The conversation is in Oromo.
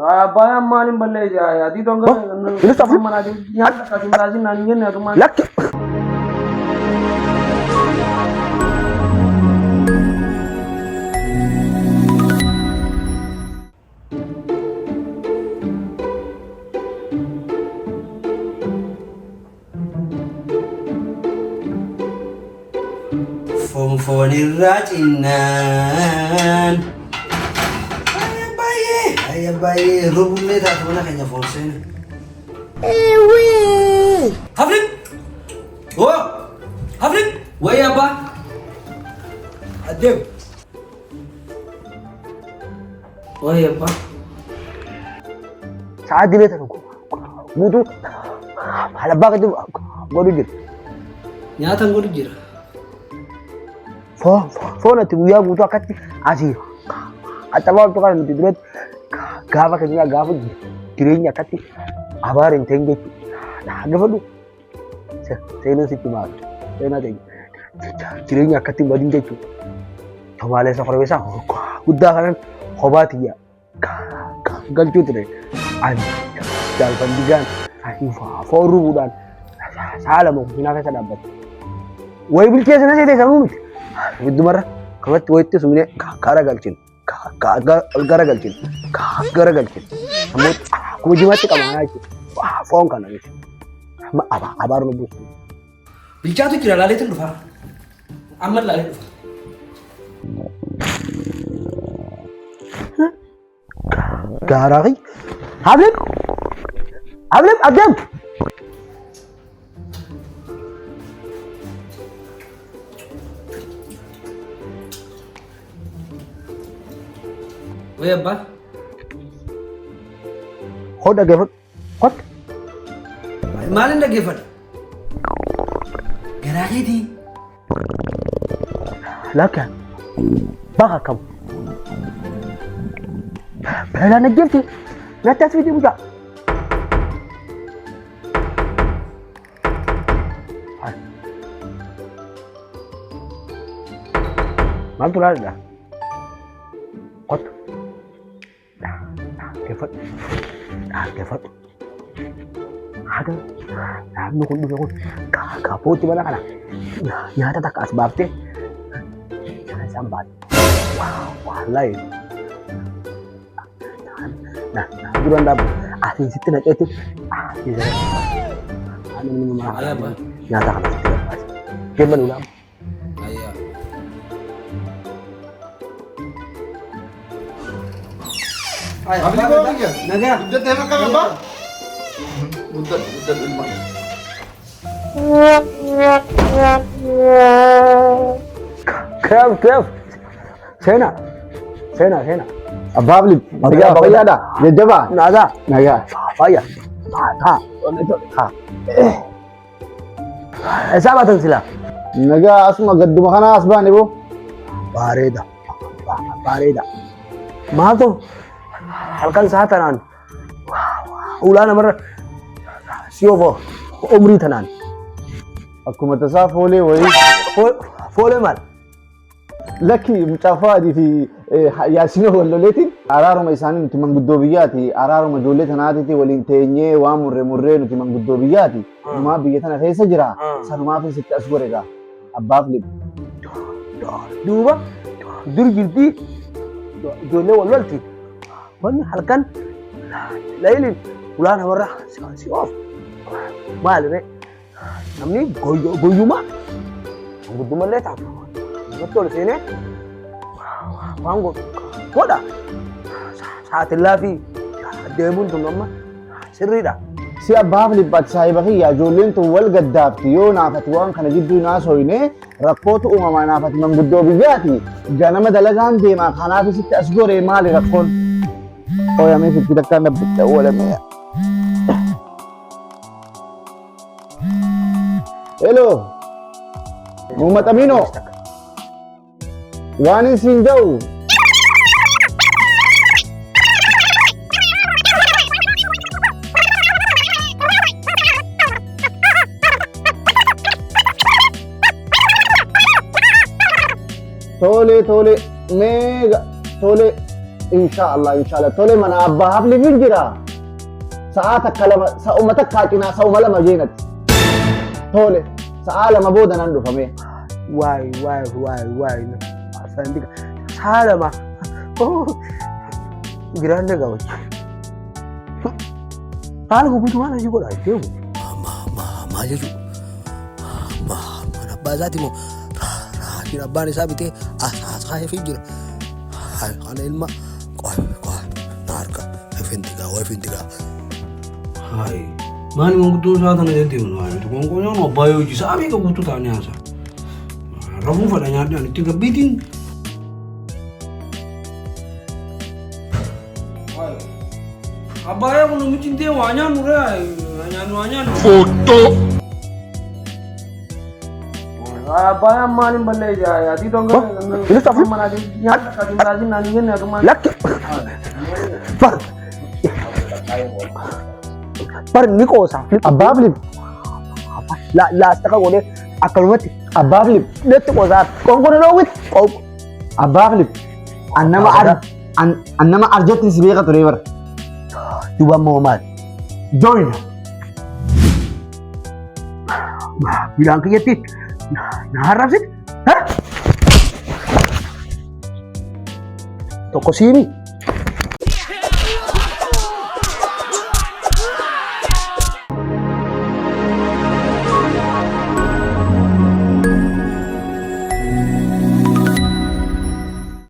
Abbaa maaliin balleessa? Ati tonga Innis afur. Nyaata akkasii baasin naan hin jenne atummaan. Lakki. Foon foonirraa cinnaan. Baay'ee baay'ee baay'ee baay'ee rubullee taatu mana keenya foon seena. Haflin! Oo! Haflin! Wayii abbaa! Adeem! Wayii abbaa. Sa'aa dilee tana guutuu halabbaa gadi godhu jira. Nyaatan godhu jira. Foon ati guyyaa guutuu akkatti asii qaxxabaa oltu kana nuti duratti gaafa keenyaa gaafa jireenya akkatti abaara hin ta'in jechuudha. Dhaggeeffadhu seenaan sitti maal seenaa ta'e jireenya akkatti hin badin jechuudha. Tomaaleessa korbeessaa guddaa kanan kophaa tiyya galchuu ture. Ani jaalfandigaan foon rubuudhaan sa'a lama kushinaa keessa dhaabbate. Wayi bilcheessa na seetee sanuu miti. Giddumarra kanatti wayitti sumnee gara galchinu. Gara galchinu. Gara galchinu. Ammoo akkuma jimaatti qabaa jechuudha. Foon kana jechuudha. Amma abaaruma buusu. Bilchaatu jira laaleetiin dhufa. Amma laalee dhufa. Gaaraa kiyya. Habib! Habib adeem! Wayii abbaa. Hoo dhaggeeffadhu. Kottu. Maalin dhaggeeffadha? Garaa keetii. Lakka baka kam. Beelaan ajjeefte natti as fidi mucaa. Maaltu laalidha? Kottu. Dhaggeeffadhu. Dhaggeeffadhu. Haga namni kun dhufe kun kaapootti mana kana nyaata takka as baaftee isaan baate. Wallaahi. Na duraan dhaabu asiin sitti naqeetti nyaata kana sitti barbaade. Deeman ulaa. Ayyaa. Abdi koo biyya. Nagaa. Guddattee bakka abbaa. Guddadhu guddadhu ilma. Keef keef. Seenaa. Seenaa seenaa. Abbaa Abli. Nagaa fayyaadha. Jajjabaa. Nagaa. Nagaa. Fayya. Taa. Taa. Eessaa baatan silaa? Nagaa asuma gadduma kanaa as baane boo. Bareeda. Bareeda. Maaltu halkan isaa tanaan ulaa namarra si oofo umrii tanaan. Akkuma tasaa foolee wayii. Foolee maal? Lakki mucaa Fu'aadii fi Yaasinoo wal loleetiin araaruma isaanii nuti manguddoo biyyaati. Araaruma ijoollee tanaatiiti waliin teenyee waan murre murree nuti manguddoo biyyaati. Numaa biyya tana keessa jira. Sanumaaf sitti as gore gaa. Abbaaf libu. Duuba dur jirtii ijoollee wal lolti. Wanni halkan layliin ulaa namarra si oofu. Maali ree? Namni goyyuma guddumallee taatu namatti ol seenee waan godha. Saaxillaa fi deemuun tun amma sirriidha. Si abbaaf liphaati saahiba kiyya ijoolleen tun wal gaddaafti yoo naafati waan kana jidduu naasoyne rakkootu uumamaa naafati manguddoo biyyaati ganama dalagaan deemaa kanaaf sitti as goree maali rakkoon. Ooyamee silkii takkaan dhabbatti awwalamee. Hello. Muhammad Amino. Waan hin siin ja'u. Tole tole meega tole. Inshaallah inshaallah tole mana abbaa hafliif hin jira. Sa'aa takka lama sa'uma takkaa cinaa sa'uma lama jeenatti. Tole sa'aa lama booda nan dhufame. Waay waay waay waay. Sandiqa sa'a lama. Biraan na gabacha. Haala guutuu maal hojii godhaa deemu. Maal jechuudha? Mana abbaa isaati moo raajiin abbaan isaa bitee as kaayee jira. Kana ilma qoy qoy na harka fintigaa way fintigaa. Hayi maali manguddoon isaa tana jedhee deemu maali qoonqoon abbaa yoo hojii sa'a meeqa guutuu ta'anii haasaa. Rafuu fedha nyaadhaan itti gabbiitiin. Abbaayyaa kun namichi hin deemu haa nyaannu ree haa nyaannu haa nyaannu. Abbaayaan maaliin balleessa ati tonga Bilis afur. Lakki. Bar. Bar ni qoosa. Abbaa hafliif Laastaka godhee akkanumatti abbaa hafliif natti qoosaa. qoonqoo na dhoowwite. Qoonqoo. Abbaa hafliif an nama ar an nama arjatti si beeka ture bara. Duuba ammoo maali? Join. Midhaan kiyyatti na harrabsite? Tokko siimi.